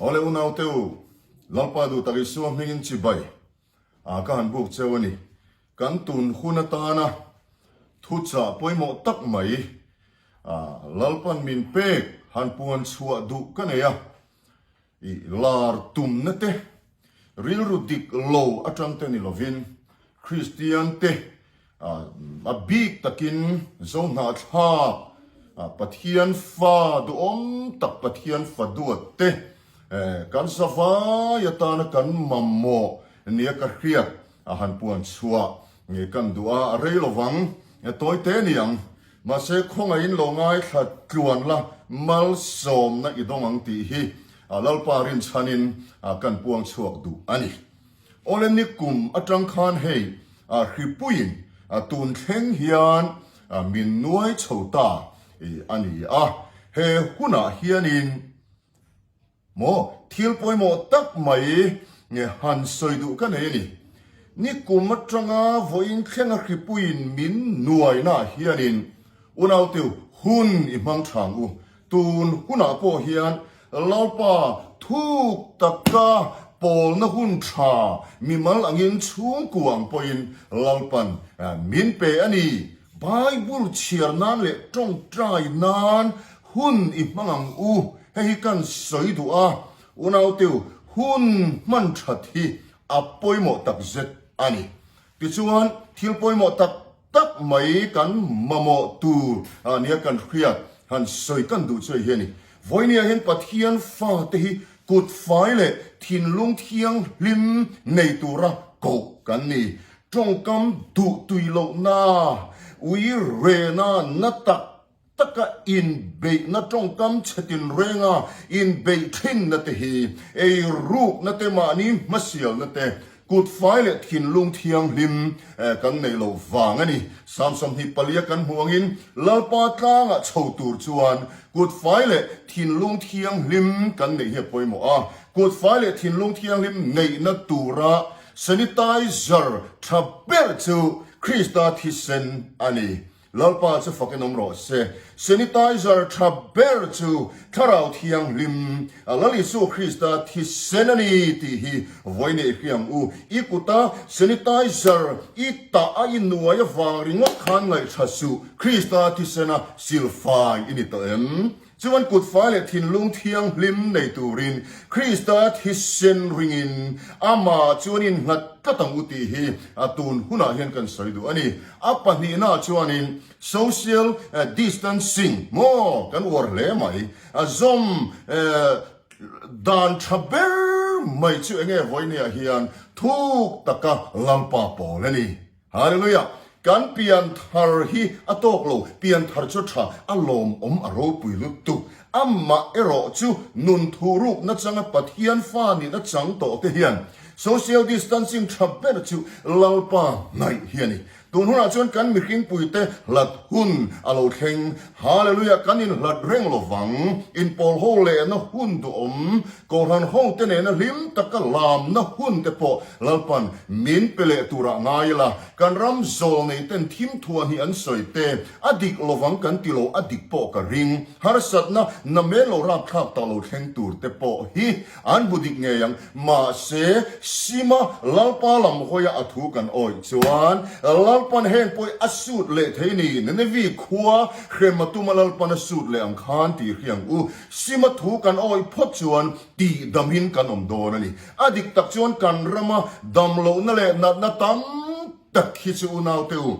Awle unaute u, Lalpa duh tak Isua hmingin chibai a ka han buk cheu a ni. Kan tun hun atana thuchah pawimawh tak mai a Lalpan min pek han puan chhuah duh ka nei a. I lar tumna te, rilru dik lo atang te ni lovin Kristian te a bik takin Zohnahthlak Pathian fa duhawm tak Pathian fa duat te kan zavai atana kan mamawh nia ka hriat a han puan chhuah nge kan duh a, a rei lovang tawi te ni ang. Mahse khawngaihin lo ngaithla tluan la malsawmna i dawng ang tih hi Lalpa rinchhanin kan puang chhuak duh a ni. Awle nikum atang khan hei hripuiin tun thleng hian min nuai chho ta a ni a, he hunah hianin maw thil pawimawh tak mai nge han sawi duh ka nei a ni. Nikum atanga vawiin thlenga hripuiin min nuainaah hianin unauteu hun i hmang thang u. Tun hunah pawh hian Lalpa thuk taka pawlna hun tha mimal angin chhungkua ang pawhin Lalpan min pe a ni. Bible chhiar nan leh tawngtai nan hun i hmang ang u. Hei hi kan sawi duh a, unauteu hun hman that hi a pawimawh takzet a ni. Tichuan thil pawimawh tak tak mai kan mamawh tur nia kan hriat han sawi kan duh chu hei hi a ni. Vawinia hian Pathian fate hi kut fai leh thinlung thianghlim nei tura koh kan ni. Tawngkam duh tui lohna, ui rena na tak taka inbeihna tawngkam chhe tinrenga inbeih thinna te hi ei rukna te mahni hmasialna te kut fai leh thinlung thianghlim kan neih loh vang a ni. Sam 24 kan hmuh angin Lalpa tlangah chho tur chuan kut fai leh thinlung thianghlim kan neih hi a pawimawh a, kut fai leh thinlung thianghlim neihna tura sanitizer tha ber chu Krista thisen a ni. Lalpa chu fakin awm rawh se. Sanitizer tha ber chu Thlarau Thianghlim, Lal Isua Krista thisen a ni tih hi vawi neih hri ang u. I kuta sanitizer i tah a i nuai avang ringawt khan ngaihṭha suh, Krista thisena silfai i ni tawh em? Chuan kut fai leh thinlung thianghlim nei turin Krista thisen ringin amah chuan innghat tlat ang u tih hi a tun hunah hian kan sawi duh a ni. A pahnihnaah chuanin social distancing maw kan uar hle mai. A zawm dan tha ber mai chu enge vawinia hian thuk taka Lalpa pawl a ni. Hallelujah! Kan pian thar hi a tawk lo, pian thar chu tha, a lawmawm, a ropui lutuk. Amah erawh chu nun thuhruk nachanga Pathian fa nihna chang tawh te hian social distancing tha ber chu Lalpa hnaih hi a ni. Tun hunah chuan kan mihringpuite hlat hun a lo thleng. Hallelujah! Kan inhlat reng lovang. Inpawl ho lehna hun duhawm, Kohhran ho te nena hlim taka lamna hun te pawh Lalpan min pe leh turah ngai ila, kan ram zawl nei ten thim thuah hi an sawi te, a dik lovang kan ti lo, a dik pawh ka ring. Harsatna namen lo rapthlak tak lo thleng tur te pawh hi an hmu dik ngei ang. Mahse, Sima Lalpa lam hawia a thu kan awih chuan Lalpan heng pawh hi a sut leh thei ni, Ninevi khua hrem a tuma Lalpan a sut leh ang khan tih hri ang u. Sima thu kan awih phawt chuan tih damin kan awm dawn a ni. A dik tak chuan kan rama damlohna leh natna tam tak hi chu unaute u,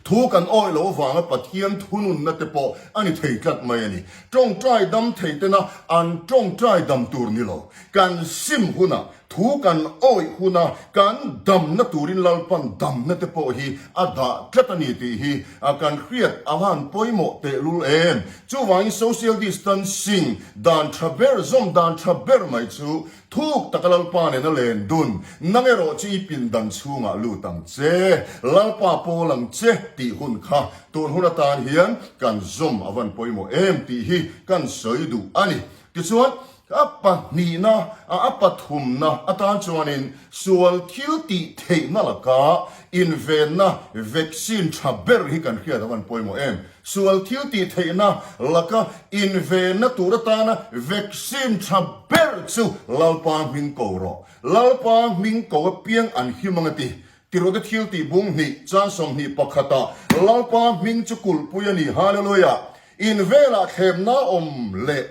thu kan awih loh avanga Pathian thununna te pawh a ni thei tlat mai a ni. Tawngtai dam thei tena an tawngtai dam tur ni lo. Kan sim hunah, thu kan awih huna kan damna turin Lalpan damna te pawh hi a dah tlat a ni tih hi kan hriat a han pawimawh tehlul em. Chuvangin social distancing Dan tha ber, zawm dan tha ber mai chu thuk taka Lalpa nena len dun, nang erawh chu i pindan chhungah lut ang che, Lalpa pawl ang che tih hun kha tun hun atan hian kan zawm a van pawimawh em tih hi kan sawi duh a ni. Tichuan, a pahnihna, a pathumna atan chuanin sual thil tih theihna laka invenna vaccine tha ber hi kan hriat a van pawimawh em. Sual thil tih theihna laka invenna tur atana vaccine tha ber chu Lalpa hming ko rawh. Lalpa hming ko apiang an him ang a ti. Tirawhte thil tih bung hnih, chang 21 ah Lalpa hming chu kulhpui a ni. Hallelujah! In velah thlemna awm leh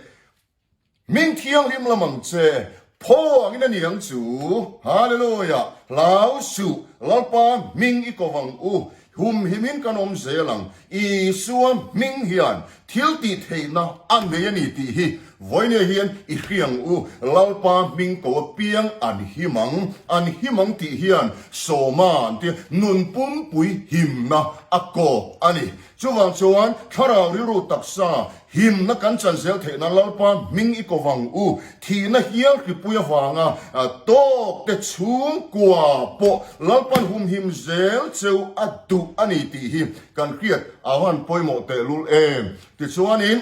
Hming thianghlim lam ang che, phaw angin a ni ang chu. Hallelujah! Hlau suh, Lalpa hming i ko vang u, humhimin kan awm zel ang. Isua hming hian thil tih theihna a nei a ni tih hi vawinia hian i hria ang u. Lalpa hming ko apiang an him ang, an him ang tih hian sawma an tia nun pumpui himna a kawk a ni. Chuvang chuan thlarau rilru taksa Himna kan chan zel theih nan Lalpa hming i ko vang u. Thihna hial hripui avanga tawk te chhungkua pawh Lalpan humhim zel cheu a duh a ni tih hi kan hriat a van pawimawh tehlul em. Tichuanin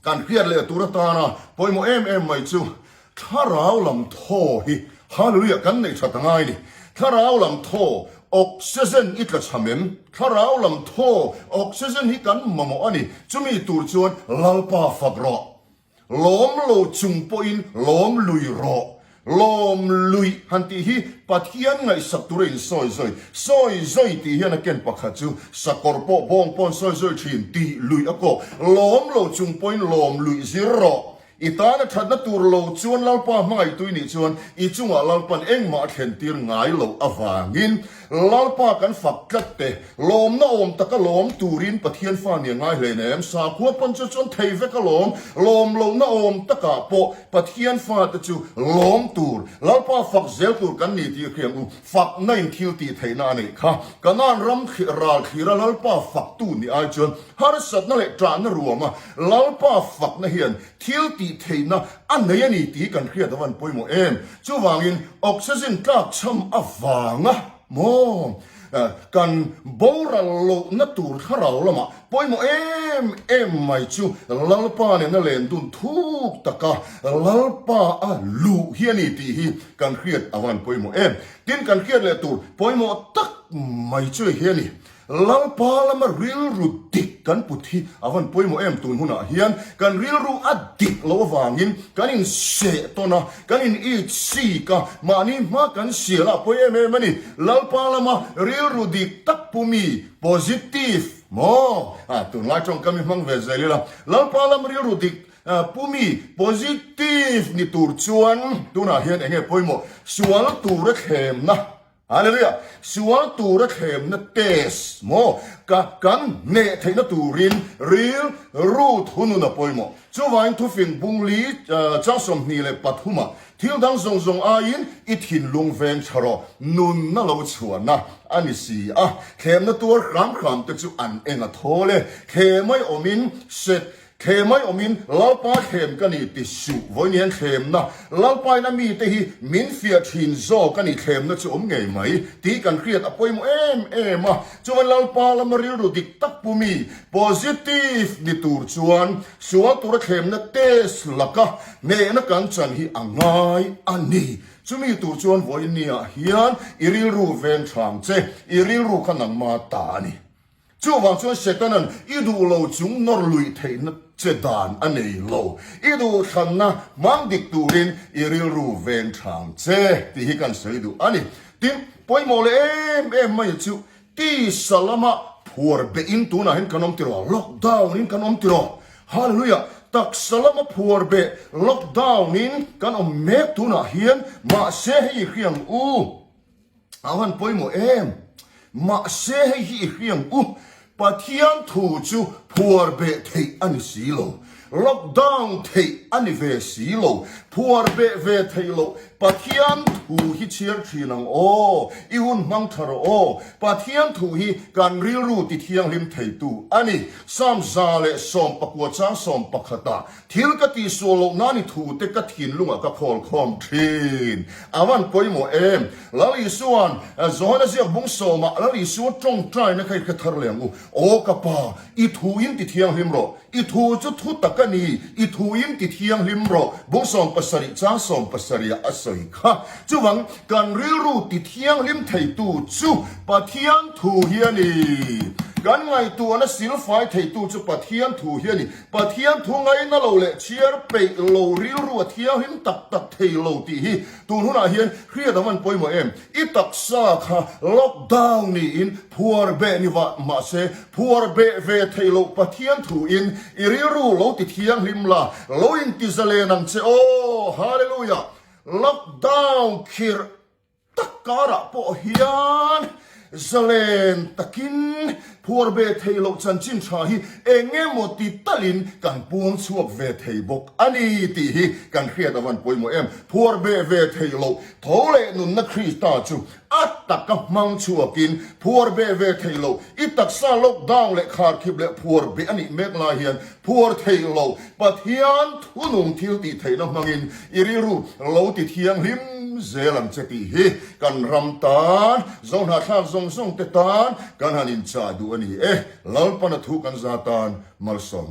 kan hriat leh tur atana pawimawh em em mai chu Thlarau lam thaw hi Hallelujah kan neih that a ngai ni. Thlarau lam thaw oxygen i tla cham em? Thlarau lam thaw oxygen hi kan mamawh a ni. Chumi tur chuan Lalpa fak rawh. Lawm lo chung pawhin lawm lui rawh. Lawm luih han tih hi Pathian ngaihsak tura in sawi zawi. Sawi zawi tih hian a ken pakhat chu sakawr pawh bawng pawh an sawi zawi thin tih luih a kawk. Lawm lo chung pawhin lawm luih zir rawh. I tana thatna tur lo chuan Lalpa hmangaihtu i nih chuan i chungah Lalpan engmah a thlentir ngai loh avangin Lalpa kan fak tlat te, lawmna awm taka lawm turin Pathian fa nia ngai hlein em? Sakhua pawn chu chuan thei vek a lawm, lawm lohna awm takah pawh Pathian fate chu lawm tur, Lalpa fak zel tur kan ni tih hriang u, fakna in thil tih theihna a neih kha. Kanaan ram ral thlira Lalpa faktu nih ai chuan Harsatna leh ṭahna ruama Lalpa fakna hian thil tih theihna a nei a ni tih kan hriat avan pawimawh em. Chuvangin oxygen tlakchham avanga maw kan boral lohna tur thlarau lamah pawimawh em em mai chu Lalpa nena len dun thuk taka Lalpa a luh hi a ni tih hi kan hriat avan pawimawh em. Tin kan hriat leh tur pawimawh tak mai chu hei hi a ni. Lalpa lama rilru dik kan put hi a van pawimawh em tun hunah hian kan rilru a dik loh avangin kan inseh tawn a, kan in it sik a, mahni hma kan sial a pawi em em a ni. Lalpa lama rilru dik tak pu mi, positive, maw? Ah, tunlai tawngkam hi hmang ve zel ila. Lalpa lama rilru dik pu mi, positive, ni tur chuan tunah hian enge pawimawh? Sual tura thlemna Hallelujah! Sual tura thlemna test maw ka kan hneh theihna turin ril ru thunun a pawimawh. Chuvangin thufing bung li chang 23 ah thil dang zawng zawng aiin i thinlung veng tha rawh, nunna lo chhuahna a ni si a. Thlemna tuar hram hram te chu an eng a thawl e. Thlemai awmin set Thlem mai awmin Lalpa thlem ka ni ti suh vawiin hian thlemna Lalpain a mite hi min fiah thin zawk a ni thlemna chu awm ngei mai tih kan hriat a pawimawh em em a chuan Lalpa lama rilru dik tak pu mi positive ni tur chuan sual tura thlemna test laka hnehna kan chan hi a ngai a ni chumi tur chuan vawiin niah hian i rilru veng thang che i rilru kha nangma ta a ni. Chuvang chuan Setana'n i duh lo chung nawr luih theihna che dan a nei lo. I duhthlanna hmang dik turin i rilru veng thang che tih hi kan sawi duh a ni. Tin, pawimawh leh em em mai chu tisa lama phuar behin tunah hian kan awm tiraw? Lockdown in kan awm tiraw? Hallelujah! Taksa lama phuar beh lockdown in kan awm mek tunah hian mahse hei i hriang u. A han pawimawh em? Mahse hei hi i hriang u, Pathian thu chu phuar beh theih a ni si lo. Lockdown theih a ni ve si lo. Phuar beh ve theih loh Pathian thu hi chhiar thin ang aw, i hun hmang tha rawh aw. Pathian thu hi kan rilru ti thianghlim theitu a ni. Psalm 119 chang 11 ah Thil ka tihsual loh nan i thute ka thinlungah ka khawl khawm thin. A van pawimawh em? Lal Isua'n Johana ziak bung sawmah Lal Isua tawngtaina kha i hre thar leh ang u. Aw ka Pa, i thu in ti thianghlim rawh. I thu chu thu tak a ni. I thu in ti thianghlim rawh. Bung 70 chang 70 ah a sawi kha. Chuvang, kan rilru ti thianghlim theitu chu Pathian thu hi a ni. Kan ngaihtuahna silfai theitu chu Pathian thu hi a ni. Pathian thu ngaina lo leh chhiar peih lo rilru a thianghlim tak tak thei lo tih hi tun hunah hian hriat a van pawimawh em? I taksa kha lockdown niin phuar beh ni vah mahse phuar beh ve theih loh Pathian thu in i rilru lo ti thianghlim la, lo intizalen ang che aw! Hallelujah! Lockdown khirh Tak karah pawh hian zalen takin phuar ve thei loh chanchin tha hi eng emaw ti talin kan puang chhuak ve thei bawk a ni tih hi kan hriat avan pawimawh em. Phuar beh ve thei loh tho leh nunna Krista chu a taka hmang chhuakin phuar beh ve thei loh i taksa lockdown leh kharkhip leh phuar beh a nih mek lai hian phuar thei loh Pathian thunung thil tih theihna hmangin i rilru lo ti thianghlim zel ang che tih hi kan ram tan, Zohnahthlak zawng zawng te tan kan han inchah duh a ni e. Lalpana thu kan za tan malsawm lo.